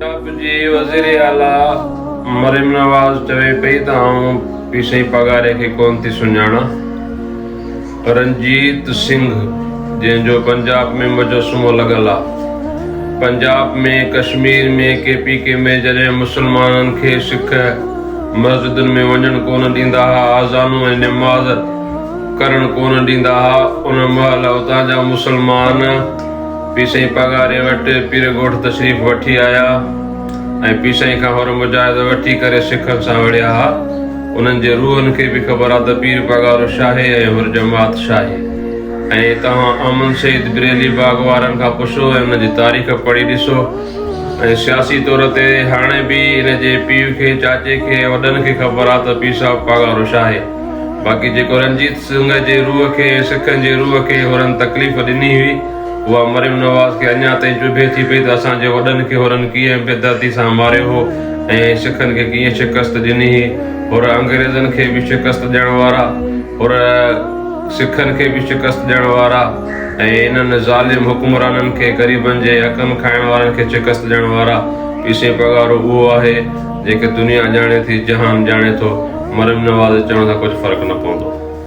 پنجاب جي وزير اعليٰ مريم نواز چوي پئي ته آئون پيسئي پگهاري کي ڪونه ٿي سڃاڻان. رنجيت سنگهه جنهن جو پنجاب ۾ مجسمو لڳل آ. Punjab ۾ Kashmir ۾ K P K ۾ جڏهن مسلمانن کي سک مسجدن ۾ وڃڻ ڪونه ڏيندا ها آذانون ۽ نماز ڪرڻ ڪونه ڏيندا ها ان مهل اتان جا مسلمان پير سائين پاڳاري وٽ پير ڳوٺ تشريف وٺي آيا ۽ پير سائين کان حر مجاهد وٺي ڪري سکن سان وڙهيا ها. انهن جي روحن کي به خبر آ ته پير پاڳارو شاهي ۽ حر جماعت شاهي. ۽ توهان احمد سعيد بريلي باغ وارن کان پڇو ۽ ان جي تاريخ پڙهي ڏسو ۽ سياسي طور تي هاڻي به ان جي پيء کي چاچي کي وڏن کي خبر آ ته پير صاحب پاڳارو شاهي. باقي جيڪو رنجيت سنگهه جي روح کي ۽ سکن جي روح کي حرن تڪليف ڏني هئي، اها مريم نواز کي اڃا تائين چڀي ٿي پئي ته اسان جي وڏن کي حرن ڪيئن بي دردي سان ماريو هو ۽ سکن کي ڪيئن شڪست ڏني هئي. حر انگريزن کي به شڪست ڏيڻ وارا، حر سکن کي به شڪست ڏيڻ وارا ۽ انهن ظالم حڪمرانن کي غريبن جي حقن کائڻ وارن کي شڪست ڏيڻ وارا. پيسي پگهارو اهو آهي، جيڪي دنيا ڄاڻي ٿي، جهان ڄاڻي ٿو. مريم نواز جي چوڻ سان ڪجهه فرق نه پوندو.